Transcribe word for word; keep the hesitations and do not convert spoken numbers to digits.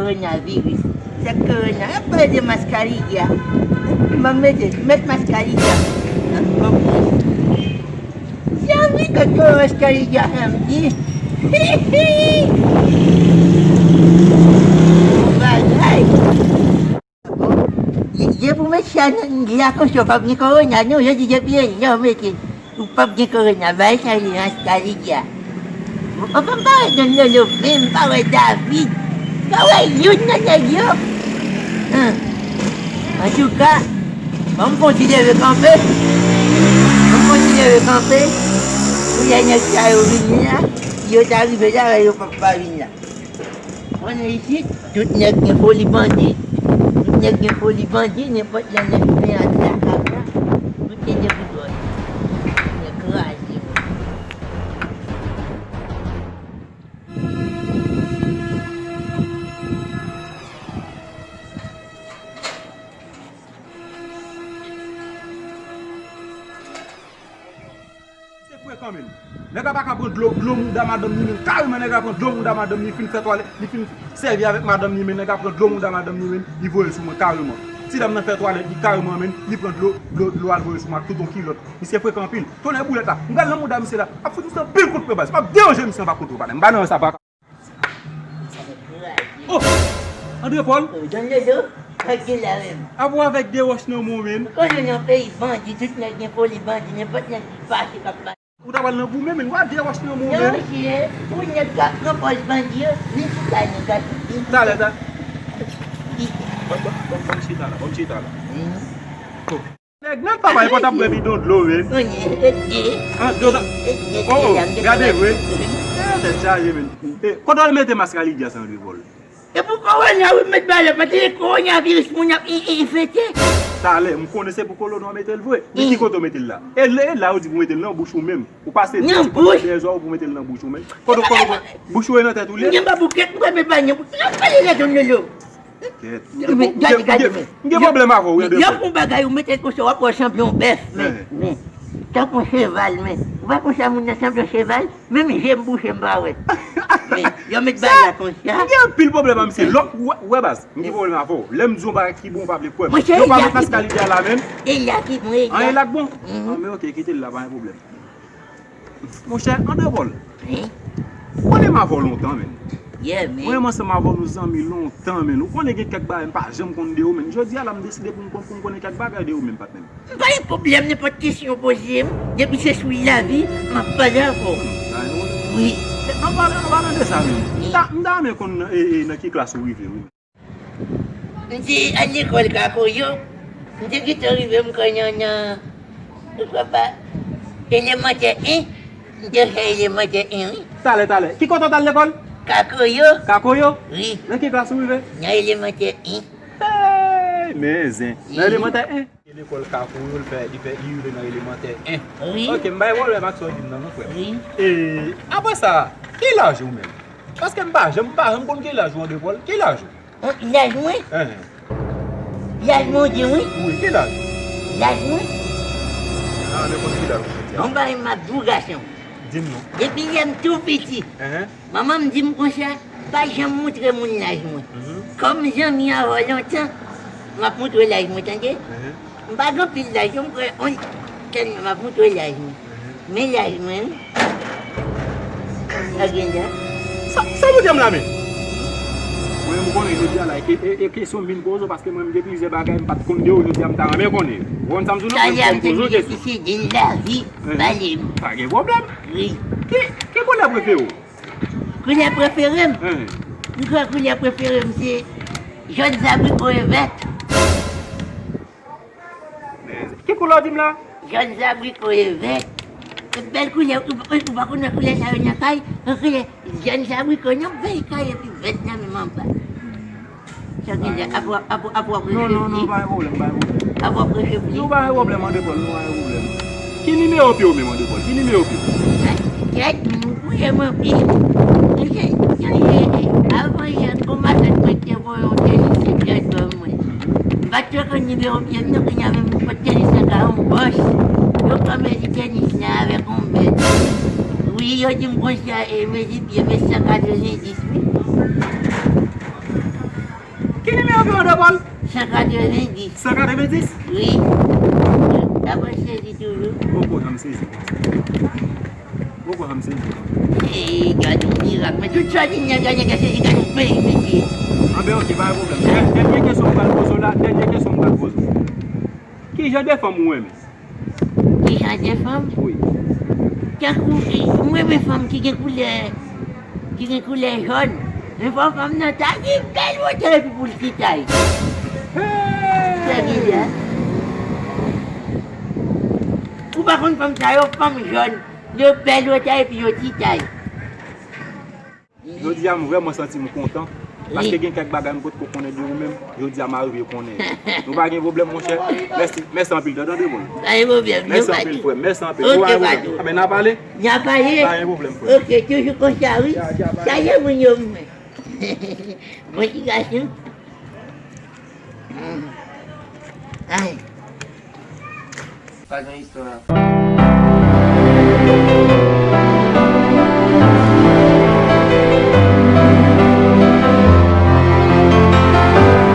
Kowonaviris. Sa k korona? Y ap pale de maskarija. M ap mete, met maskarija. Janvi kot maskarija, sanmdi. Bagay. Bon, je, je pou met sa nan la konsa, pa gen korona, non, je di je piye, non, mete. Ou p ap gen korona, bay sa li nan Stalidya. Ou pa pa wè Don Lolo menm, pa wè David, pa wè youn nan nèg yo. Antouka, ban m fon ti leve kanpe. Ban m fon ti leve kanpe. Pou lè nèg sa yo vini la, si yo ta rive la, yo p ap pa vin la. Konnen isit, tout nèg gen foli bandi. Tout nèg gen foli bandi, nenpòt lè nèg pen ant lakay la, tout se depi dwòl. Nèg kraze, wi. Se frekan, men. Nèg la pa ka pran dlo, dlo mouda madanm li, men. Kareman, nèg la pran dlo mouda madanm li, li fin fè twalèt, li fin sèvi avèk madanm li, men. Nèg la pran dlo mouda madanm li, men. Li voye sou mwen, kareman. Ti dam nan fè twalèt li, kareman, men. Li pran dlo, dlo, dlo al voye sou mwen ak tout yon kilòt. Misye frekan anpil. Tonnè boulèt la. M pral nan mouda misye la. Ap fout misye anpil kout pwen, baz. M ap deranje misye anba kontwòl, patnè. M pa nan sa, pa. Oh! André Paul? Oh, Don Lolo, sa k gen la menm? Apa w avèk de wòch nan men w, men. Konnen nan peyi bandi, tout nèg gen foli bandi, nenpòt nèg ki fache k ap ba. Ou ta pral nan goumen, men, w a de wòch nan men w, men. Non, monchè, pou nèg k ap pran pòz bandi yo, li sou kay nèg la tou. Talè, ta. Ban, ban, ban, ban m chita la, ban m chita la. Oh. Nèg, nan pa bay pòt ap bwè bidon dlo, men. An, dlo ta. Oh, oh, gade, vre. Eh, tèt chaje, men. Eh, kote w al mete maskarija sa, André Paul? E pou kowona, wi, m met bagay la, paske se kowonaviris moun ap en-, en-, enfekte. Talè, m konnen se pou kowona w mete l vre. Men ki kote w mete l la? E la, e la, ou di pou mete l nan bouch ou menm. Ou pase de ti pòt dèyè zò w pou mete l nan bouch ou menm. Kote, kote, kote, bouch ou e nan tèt ou li ye? M gen ba boukèt, m kwè men pa gen boukèt. Ap pale la, Don Lolo. Kèt. M gen, m gen, m gen pwoblèm avè w, wi, André Paul. Yo fè yon bagay, ou mete l konsa, w ap wè w sanble yon bèf, men, men. Tankou yon cheval, men. Ou pa konn sa moun nan sanble yon cheval? Menm je m bouche, m pa wè. Men, yo met bagay la konsa. M gen anpil pwoblèm ak misye. Lòt, wè, wè, baz, m gen pwoblèm avè w. Lè m di yon bagay ki bon, ou pa vle kwè m. Monchè, e la ki bon. Yo pa met maskarija la, men. E la ki bon, e la. An, e la k bon? An, men, oke, kite l la, pa gen pwoblèm. Monchè, André Paul. Wi. Ou konnen m avè w lontan, men. Yeah, man. Mwen menm ansanm avè w, nou zanmi lontan, men. Ou konnen gen kèk bagay m pa janm konn de ou, men. Jodi a la, m deside pou m konn, pou m konnen kèk bagay de ou, men, patnè m. M pa gen pwoblèm, nenpòt kesyon w poze m, depi se sou lavi, m ap pale avè w. Wi. An palan, an palan de sa, men. M ta, m ta renmen konn, e, e, nan ki klas ou rive, wi. M te al lekòl Kakoyo. M te gentan rive, m kwè nan, nan, m kwè pa, elemantè en. M te fè elemantè en, wi. Talè, talè. Ki kote w t al lekòl? Kakoyo. Kakoyo? Wi. Nan ki klas ou rive? Nan elemantè en. Hey, men zen. Nan elemantè en. Lekòl Kakoyo, l fè, li fè, li rive nan elemantè en. Wi. Oke, m bay pwoblèm ak sa w di m nan, non, frè m. Wi. E, apre sa, ki laj ou menm? Paske m pa janm, m pa janm konn ki laj ou, André Paul. Ki laj ou? Laj mwen? Enhen. Laj mwen, ou di wi? Wi, ki laj? Laj mwen? A, men konn ki laj ou, André? Bon, bagay m ap di w, gason. Di m non. Depi lè m tou piti, enhen, manman m di m konsa, pa janm montre moun laj mwen. Mhm. Kòm m zanmi avè w lontan, m ap montre w laj mwen, tande? Enhen. M pa gen anpil laj, m kwè on, tèlman m ap montre w laj mwen. Men laj mwen, wi. Sa gen la. Sa, sa w montre m la, men? Mwen, m konnen jodi a la, e, e, e kesyon m vin poze w, paske mwen, m gen plizyè bagay m pa t konn de ou, jodi a m ta renmen konnen. Ou konn sa m di w, non? Talè a m te di w ki se de lavi, pale m. Pa gen pwoblèm. Wi. Ki, ki koulè prefere w? Koulè prefere m? Hen. M kwè koulè prefere m se jòn, zabriko e vèt. Men, ki koulè w di m la? Jòn, zabriko e vèt. E bèl koulè, ou, ou, ou pa konn wè koulè sa yo nan kay? Yon koulè jòn, zabriko, yon bèl kay epi vèt nan menm anba. Sa gen lè, apre, apre, apre w ap reflechi. Non, non, non, pa gen pwoblèm, pa gen pwoblèm. Apre w ap reflechi. Non, pa gen pwoblèm, André Paul, non, pa gen pwoblèm. Ki nimewo pye w menm, André Paul? Ki nimewo pye w? Kèt, men ou kouye m anpil. Mesye, mesye, avan yè, gon matant mwen te voye yon tenis sèt kèt ban mwen. M pa t twò konn nimewo pye m, non, kounye a menm, nenpòt tenis la ka yon bòs. Yo pran mezi tenis la avèk yon bèt. Wi, yo di m konsa, e, mezi pye m se san katrevenndis, wi. Ki nimewo ki mande w, Paul? San katrevenndis. San katrevenndis? Wi. Sa pa sezi toujou. Poko janm sezi. Poko janm sezi. Ee, gade yon mirak. Men tout sa di nèg la, nèg la sezi, gade yon peyi, mesye. Anben, oke, pa gen pwoblèm. Dè- Dènye kesyon m pral poze w la, dènye kesyon m pral poze w. Ki jan de fanm ou renmen? Ki jan de fanm? Wi. Tankou, e, m renmen fanm ki gen koulè, ki gen koulè jòn. Men fò fanm nan ta gen bèl wotè epi pou l ti tay. Sa vle di, ou pa konn fanm sa yo, fanm jòn, yo bèl wotè epi yo ti tay. Jodi a, m vrèman santi m kontan. Paske gen kèk bagay m potko konnen de ou menm. Jodi a, m arive konnen. Nou pa gen pwoblèm, monchè. Mèsi, mèsi anpil, tande, tande, moun. Pa gen pwoblèm. Mèsi anpil, frè. Mèsi anpil. Ok, pa gen pwoblèm. Anben, n a pale? N a pale? Pa gen pwoblèm, frè. Ok, toujou konsa, wi. Sa ye moun yo, mwen. Bon ti gason. Ay. Pa gen istwa.